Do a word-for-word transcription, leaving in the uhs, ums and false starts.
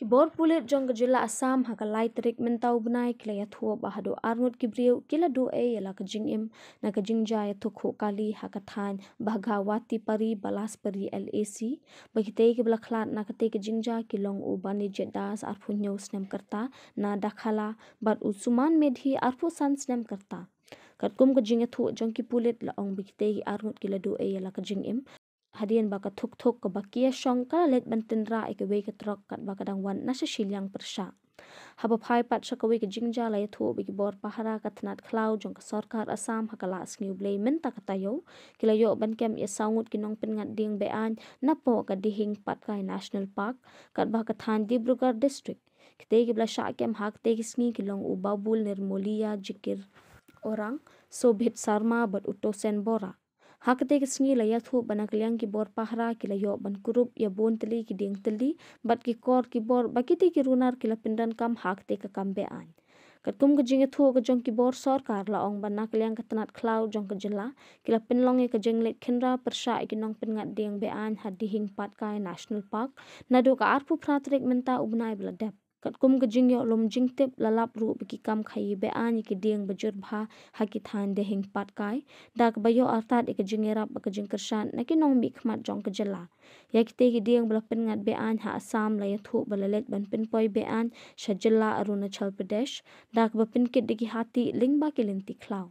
Bor pulit jong ka jylla Assam ha ka lai tarik mynta u bnai ki la ïathuh ba haduh arngut ki briew ki la duh ei ïa la ka jingim na ka jingjia ïathuh khuh kali ha ka thaiñ Bhagawatipari Balaspuri L A C, ba kitei kiba la khlad na katei ka jingjia ki long u Banijit Das arphew hynñiew snem ka rta na Dakhala bad u Suman Medhi arphew san snem ka rta. Katkum ka jingïathuh jong ki pulit la ong ba kitei ki arngut ki la duh ei ïa la ka jingim hadien ba ka thuk thuk kaba ki ïa shong ka la leit ban tynrah ïa kawei ka trok katba ka dang wan na sha shiliang pyrshah. Haba phai pat sha kawei ka jingjia la ïathuh ba ki bor pahara ka tnat khlaw jong ka sorkar Assam ha ka la sngi U Blei mynta ka taïew ki la ïoh ban kem ïa saw ngut ki nongpynngat dieng be-aiñ napoh ka Dihing Patkai National Park katba ka thaiñ Dibrugarh District. Kitei kiba la shah kem ha katei ka sngi ki long u Babul Nirmolia Jikir Orang, Sobhit Sarma bad u Tosen Bora. Ha katei ka sngi la ïathuh ba na ka liang ki bor pahara ki la ïoh ban kurup ïa bun tylli ki dieng tylli bad ki kor ki bor ba kitei ki runar ki la pyndonkam ha katei ka kam be-aiñ. Katkum ka jingïathuh ka jong ki bor sorkar la ong ba na ka liang ka tnat khlaw jong ka jylla ki la pynlong ïa ka jingleit khynra pyrshah ïa ki nongpynngat dieng be-aiñ ha Dihing Patkai National Park naduh ka arphew phra tarik mynta u bnai ba la dep. Katkum ka jingïoh lum jingtip la lap ruh ba ki kam khaïi be-aiñ ïa ki dieng ba jur bha ha ki thaiñ Dihing Patkai da kaba ïoh artat ïa ka jingïarap bad ka jingkyrshan na ki nongmihkhmat jong ka jylla. Ïa kitei ki dieng ba la pynngat be-aiñ ha Assam la ïathuh ba la leit ban pynpoi be-aiñ sha jylla Arunachal Pradesh da kaba pynkit da ki hati lyngba ki lynti khlaw.